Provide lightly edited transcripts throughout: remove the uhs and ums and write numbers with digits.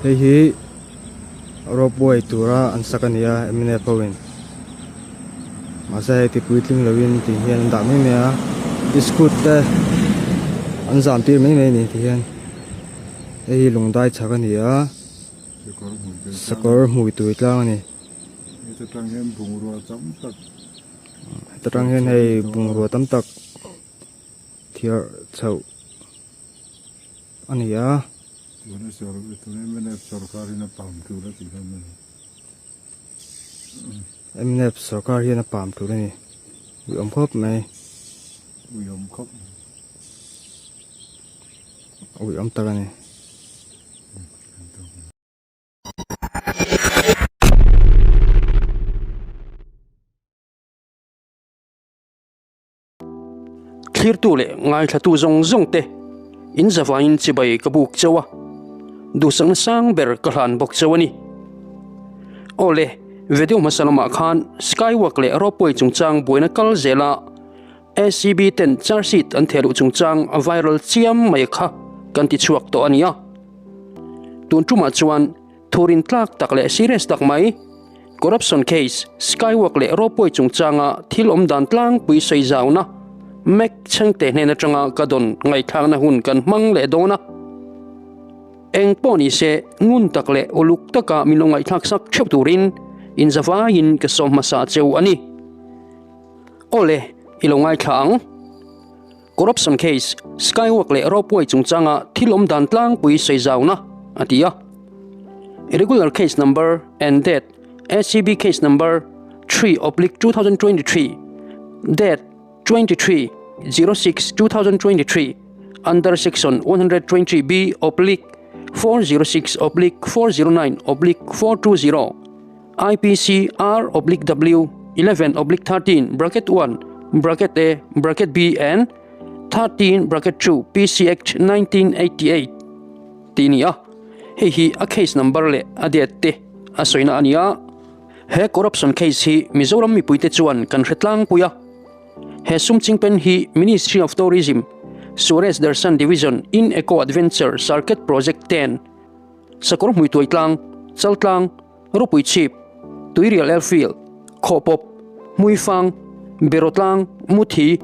Hei hi ropeway tura an sak a ni a mnf ho in mahse hei ti puitling lo in tih hian an dah mai mai a iskut te an zam tir mai mai a ni ti hian hei hi lung dai chhak a ni a sakawr hmui tui tlang a ni. Heta tang hian hei bungrua tam tak thiar chhoh a ni a. Tuna sawr tuna mnf sawrkar hian a pam tur a tih hlawm a ni. Mnf sawrkar hian a pam tur a ni. Ui awm khawp mai. Ui awm khawp. Ui awm tak a ni. Thlirtu leh ngaithlatu zawng zawng te in zavaiin chibai ka buk chauh a, duhsakna sang ber ka hlan bawk chauh a ni. Aw le, video hmasa lamah khan Skywalk leh Ropeway chungchang buaina kal zela ACB ten charge sheet an thehluh chungchang a viral chiam mai kha kan ti chhuak tawh a ni a. Tun tumah chuan Thurin tlak tak leh serious tak mai, corruption case, skywalk leh ropeway chungchanga thil awm dan tlangpui sawi zauna Mac Chhengte hnen atanga ka dawn ngaihthlakna hun kan hmang leh dawn a. Eng pawh ni se, ngun tak leh uluk taka min lo ngaihthlak sak theuh turin inzavaiin ka sawm hmasa cheu a ni. Awle, i lo ngaithla ang. Corruption case, Skywalk leh Ropeway chungchanga thil awm dan tlangpui sawi zauna, a ti a. Irregular case number and date, ACB case number 3/2023, date 23, 06, 2023, under section 120B/406/409 /420, IPC R/W 11/13 bracket 1 bracket A bracket B and 13 bracket 2 PC Act 1988 tih a ni a, hei hi a case number leh a date te a sawina a ni a. He corruption case hi Mizoram mipuite chuan kan hre tlangpui a, he sum chingpen hi Ministry of Tourism, Suresh Darshan Division in Eco Adventure Circuit Project 10, Sakawr hmuituai tlang, chal tlang, ropui chhip, tuirial airfield, khawhpawp, hmuifang, beraw tlang, muthi,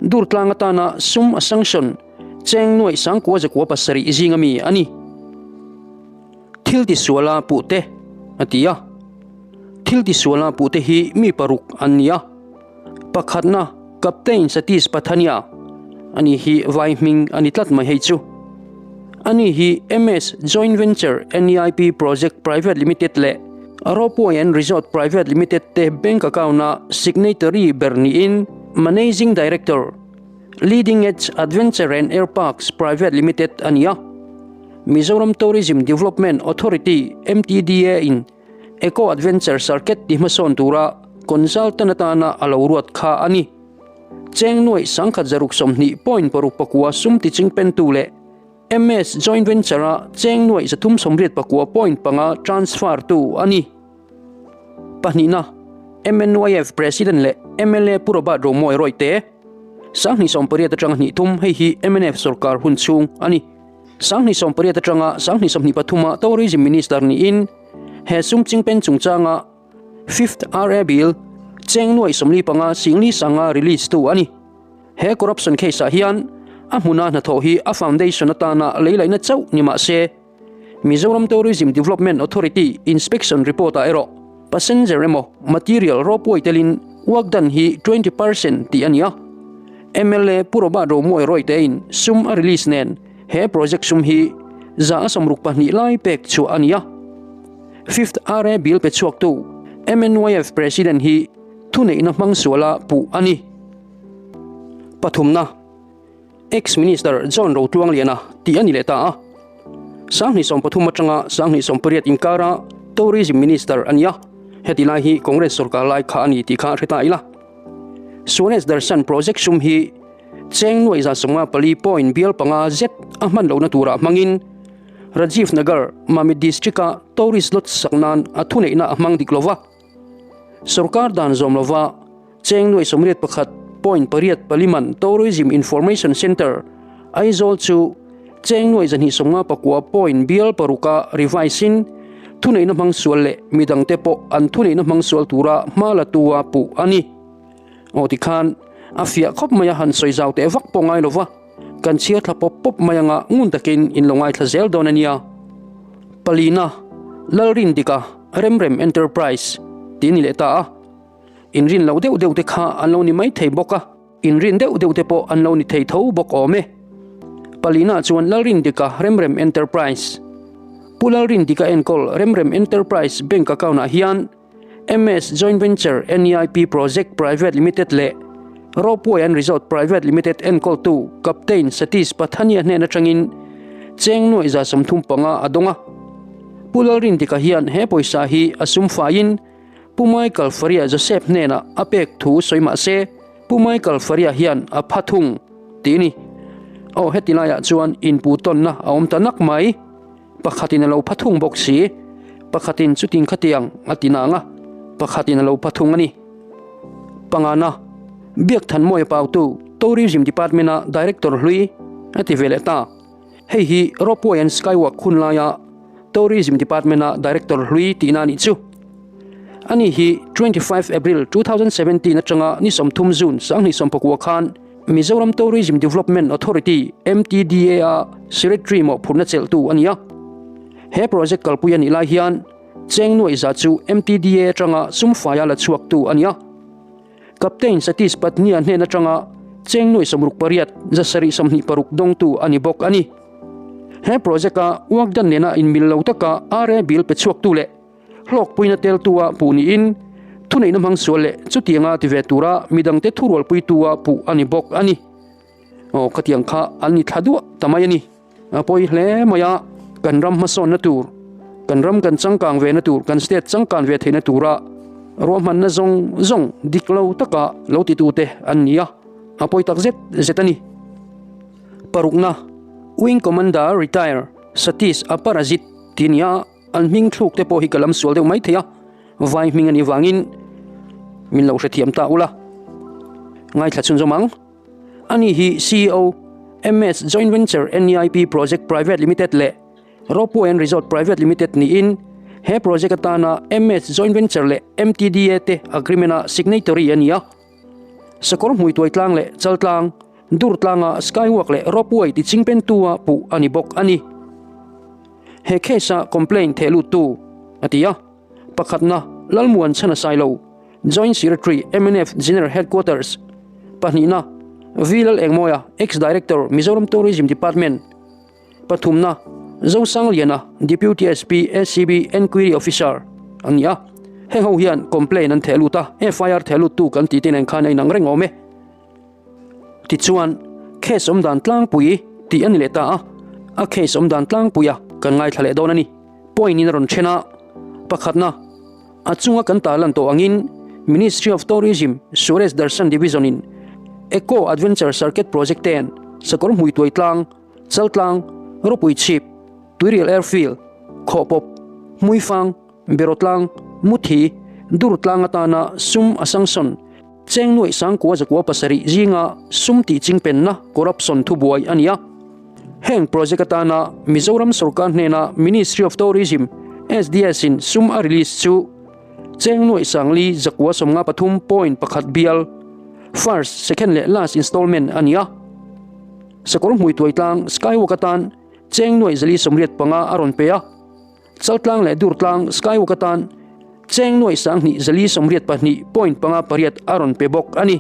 dur tlang atana sum a sanction cheng nuaih sangkua zakua pasarih zinga mi a ni. Thil tisuala puhte a ti a. Thil tisuala puhte hi mi paruk an ni a. Pakhatna Captain Satish Pathania, ani hi vai hming a ni tlat mai hei chu. Ani hi MS Joint Venture NEIP Project Private Limited leh Ropeway and Resort Private Limited te bank account-a signatory ber niin Managing Director, Leading Edge Adventure and Air Parks Private Limited a ni a. Mizoram Tourism Development Authority, MTDA, in Eco Adventure Circuit ti hmasawn tura consultant atana a lo ruat kha a ni. Cheng nuaih sangkhat zaruk 20 point 6 pakua sum ti chingpentu leh MS Joint Venture-a cheng nuaih 389 point panga transfer tu a ni. Pahnihna, MNYF President leh mla Pu Robert Romawi Royte, 2018 atanga hnih thum hei hi mnf sorkar hun chhung a ni. 2018 atanga 2023 a Tourism Minister niin he sum chingpen chungchanga Fifth RA Bill cheng nuaih 45 singli sanga release tu a ni. He corruption case ah hian a hmuna hnathawh hi a foundation atana leilaihna chauh ni mah se Mizoram Tourism Development Authority inspection report ah erawh passenger emaw material ropeway telin work done hi 20% tih a ni a. Mla Pu Robert Romawi Royte in sum a release nen he project sum hi 62% lai pek chhuah a ni a. Fifth RA Bill pe chhuaktu MNYF President hi thuneihna hmang suala puh a ni. Pathumna, Ex-Minister John Rotluangliana tih a ni leh ta a. 2013 atanga 2018 inkara Tourism Minister a ni a, heti lai hi Congress sorkar lai kha a ni tih kha hre ta ila. Swanesh Darshan Project sum hi cheng nuaih 54 point bial panga zet a hman lohna turah hmangin Rajiv Nagar, Mamit District-a tourist lodge sak nan a thuneihna a hmang dik lova. Sorkar dan zawm lova cheng nuaih 81 point pariat paliman Tourism Information Centre, Aizawl chu. Cheng nuai 250 point bial paruka revise in thuneihna hmang sual leh midangte pawh an thuneihna hmang sual tura hma la tua puh a ni. Aw tikhan a fiah khawp mai a han sawi zau teh vak pawh ngai lova kan chhiar thla pawp pawp mai anga ngun takin in lo ngaithla zel dawn a nia. Palina, Lalrindika, Remrem Enterprise tih a ni leh ta a. Inrin loh deuh deuh te kha an lo ni mai thei bawk a. Inrin deuh deuh te pawh an lo ni thei tho bawk awm e. Palina chuan Lalrindika Remrem Enterprise. Pu Lalrindika enkawl Remrem Enterprise bank account ah hian MS Joint Venture NEIP Project Private Limited leh Ropeway and Resort Private Limited enkawltu Captain Satish Pathania hnen atangin cheng nuaih 35 a dawng a. Pu Lalrindika hian he pawisa hi a sum faiin Pu Michael Faria Joseph hnenah a pek thu sawi mah se, Pu Michael Faria hian a pha thung tih a ni. Aw heti laiah chuan inpu tawnna a awm ta nak mai. Pakhatin a lo pha thung bawk si. Pakhatin chutin khatiang a ti nang a, pakhatin a lo pha thung a ni. Pangana, Biak Thanmawia Pautu, Tourism Department-a Director hlui a ti ve leh ta. Hei hi Ropeway and Skywalk hun laia Tourism Department-a Director hlui tihna a nih chu. Ani hi 25 April 2017 atanga ni 30 June 2019 khan Mizoram Tourism Development Authority, MTDA, a Secretary mawhphurhna chelhtu a ni a. He project kalpui a nih lai hian cheng nuaih za chu MTDA atanga sum faia la chhuaktu a ni a. Captain Satish Patnia hnen atanga cheng nuaih 68 726 dawngtu a ni bawk a ni. He project-a work dan nena inmil lo taka RA bill pe chhuaktu leh hlawkpuina teltua puh niin thuneihna hmang sual leh chutianga ti ve tura midangte thurualpuitua puh a ni bawk a ni. Aw khatiang kha an ni thla duah ta mai a ni. A pawi hle mai a, kan ram hmasawnna tur, kan ram kan changkang ve na tur, kan state changkan ve theihna tura ruahmanna zawng zawng dik lo taka lo titute an ni a, a pawi tak zet zet a ni. Parukna, Wing Commander Retire Satish Aparajit tih a ni a, an hming thluk te pawh hi ka lam sual deuh mai thei a, vai hming a nih vangin min lo hrethiam ta ula. Ngaithla chhunzawm ang. Ani hi ceo, MS Joint Venture NEIP Project Private Limited leh Ropeway and Resort Private Limited niin he project atana MS Joint Venture leh MTDA te agreement-a signatory a ni a. Sakawr hmuituai tlang leh chal tlang, dur tlanga skywalk leh ropeway ti chingpentua puh a ni bawk a ni. He case-a complaint thehluttu a ti a. Pakhatna, Lalmuan chhan a sai lo, Joint Secretary, mnf General Headquarters. Pahnihna, V Lal Engmawia, Ex-Director, Mizoram Tourism Department. Pathumna, Zosangliana, Deputy SP, ACB Enquiry Officer a ni a. Heng ho hian complaint an theh lut a, FIR theh luttu kan tih te nen khan a inang reng awm e. Tichuan, case awm dan tlangpui tih a ni leh ta a, a case awm dan tlangpuia kan ngaithla leh dawn a ni. Point in a rawn then a, pakhatna, a chunga kan tarlan tawh angin Ministry of Tourism, Suresh Darshan Division in Eco Adventure Circuit Project ten sakawr hmui tuai tlang, chal tlang, ropui chhip, tuirial airfield, khawhpawp, hmuifang, beraw tlang, muthi, dur tlang atana sum a sanction Cheng nuaih sangkua zakua pasarih zinga sum tih chingpenna corruption thubuai a ni a. Heng project atana Mizoram sorkar hnena Ministry of Tourism, SDS, in sum a release chu cheng nuaih sangli zakua 53.1 bial, first, second leh last installment a ni a. Sakawr hmui tuai tlang Skywalk atan cheng nuaih 485 a rawn pe a. Chaltlang leh Durtlang Skywalk atan cheng nuaih 2 482.58 a rawn pe bawk a ni.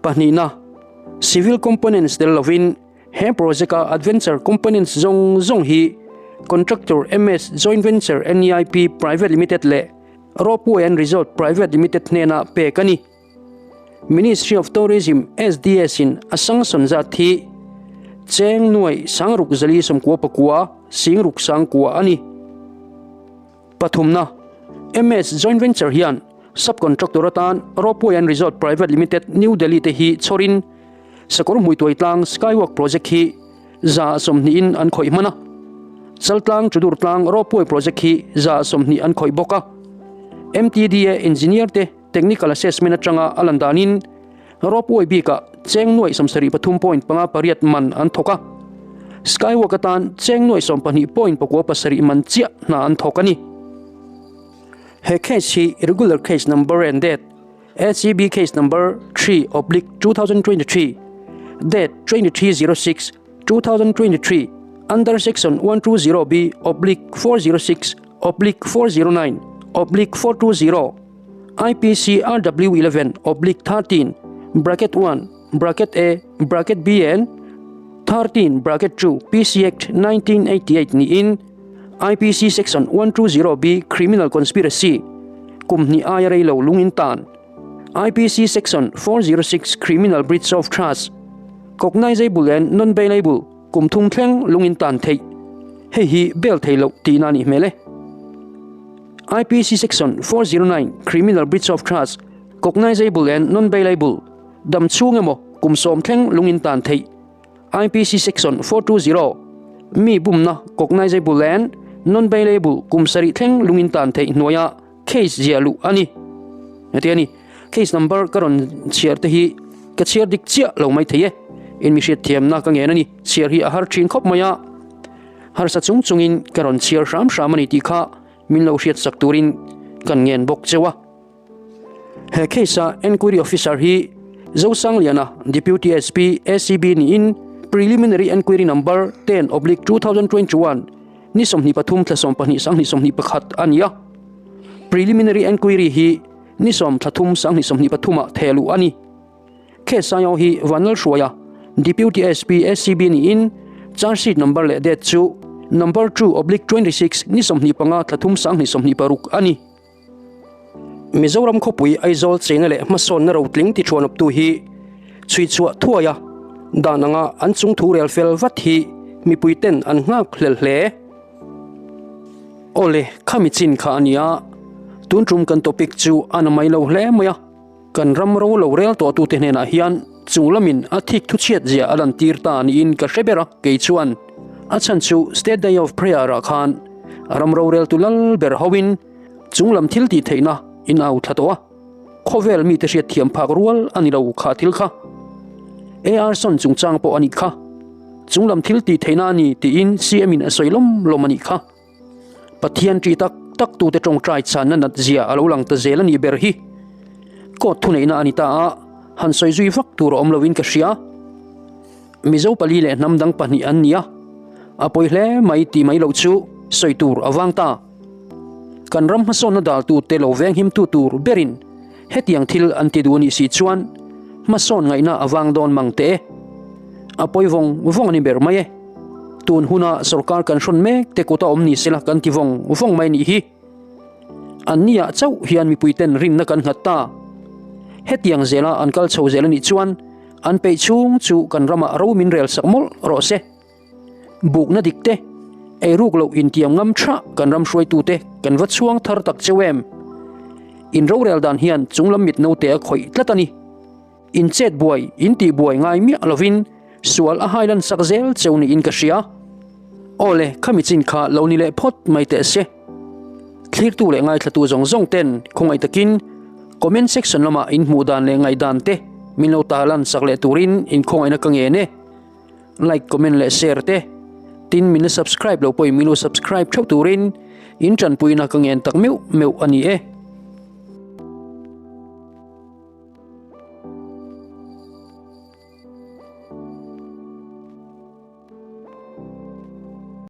Pahnihna, Civil components tel lovin he project-a adventure components zawng zawng hi contractor MS Joint Venture NEIP Private Limited leh Ropeway and Resort Private Limited hnena pek a ni. Ministry of Tourism, SDS, in a sanction zat hi cheng nuaih 6499 6,9 a ni. Pathumna, MS Joint Venture hian sub-contractor atan Ropeway and Resort Private Limited, New Delhi te hi chhawrin Sakawr Hmuituai Tlang Skywalk Project hi 20% in an khawih hman a. Chaltlang Chudur Tlang Ropeway Project hi 20% an khawih bawk a. MTDA engineer te Technical assessment atanga a lan danin ropeway bikah cheng nuaih 73.58 man an thawk a. Skywalk atan cheng nuai 12 point 7 man chiah hna an thawk a ni. He case hi irregular case number and date ACB case number 3/2023 date 23/06 2023 under section 120B oblique 406 oblique 409 oblique 420 IPC RW 11 oblique 13 bracket 1 bracket A bracket B and 13 bracket 2 PC Act 1988 niin IPC section 120B criminal conspiracy kum hnih aia rei lo lungin tan IPC section 406 criminal breach of trust cognizable and non-bailable kum thum thleng lungin tan theih hei hi bail thei loh tihna a nih hmel e. IPC section 409 criminal breach of trust cognizable and non-bailable dam chhung emaw kum sawm thleng lungin tan theih IPC section 420 mi bumna cognizable and non-bailable kum sarih thleng lungin tan theih hnuaia case zia luh a ni. Heti a ni, case number ka rawn chhiar te hi ka chhiar dik chiah lo mai thei e. In mi hriat thiamna ka ngen a ni, chhiar hi a har thin khawp mai a. Harsa chung chungin ka rawn chhiar hram hram a ni tih kha min lo hriat sak turin kan ngen bawk cheu a. He case a enquiry officer hi Zosangliana, Deputy SP, ACB niin Preliminary Enquiry Number 10/2021 ni 23 thla 12 sanghnih 21 a ni a. Preliminary Enquiry hi ni 10 thla 3 sanghnih 23 ah thehluh a ni. Case aio hi Vanlalhruaia, Deputy SP, ACB niin charge sheet number leh date chu Number 2/26 ni 25 thla 3 sanghnih 26 a ni. Mizoram khawpui Aizawl cheina leh hmasawnna rotling tiṭhuanawptu hi chhui chhuah thuai a, dan anga an chung thu rel fel vat hi mipuiten an nghak hlel hle. Awle, khami chin kha a nia, tun tum kan topic chu a na mai lo hle mai a, kan ram ro lo rel tawhtute hnenah hian chung lamin a thik thuchhiat zia a lantir ta niin ka hre ber a, kei chuan a chhan chu State Day of Prayer ah khan ram roreltu lal ber hoin Chung lam thil tih theihna in au thla tawh a, khawvel mite hriat thiam phak rual a ni lo kha thil kha. AR Son chungchang pawh a nih kha. Chung lam thil tih theihna a ni tiin CM in a sawi lawm lawm a nih kha. Pathian ṭih tak tak tute ṭawngṭai chhanna nat zia a lo lang ta zel a nih ber hi. Court thuneihna a ni ta a, han sawi zui vak tur a awm loin ka hria. Mizo pali leh hnam dang pahnih an ni a, a pawi hle mai tih mai loh chu sawi tur a vang ta. Kan ram hmasawnna daltute lo venghimtu tur berin hetiang thil an ti duh a nih si chuan hmasawn ngaihna a vang dawn mang teh e. A pawi vawng vawng a ni ber mai e. Tun huna sorkar kan hrawn mek te kut a awm ni sela kan ti vawng vawng mai nih hi. An niah chauh hian mipuiten rinna kan nghat ta. Hetiang zela an kal chho zel a nih chuan an peih chhung chu kan ramah ro min rel sak mawlh rawh se. Bukna dik te, eiruk loh intiam ngam tha kan ram hruaitute kan va chhuang thar tak cheu em? In rorel dan hian chunglam mit naute a khawih tlat a ni. In chet buai, in tih buai ngai miah lovin sual a hailan sak zel cheu niin ka hria. Aw le, khami chin kha lo ni leh phawt mai teh se. Thlirtu leh ngaithlatu zawng zawng ten khawngaih takin comment section lamah in hmuh dan leh ngaihdan te min lo tarlan sak leh turin in khawngaihna ka ngen e. Like, comment leh share te. Tin min la subscribe lo pawhin min lo subscribe theuh turin in tanpuina ka ngen tak meuh meuh a ni e.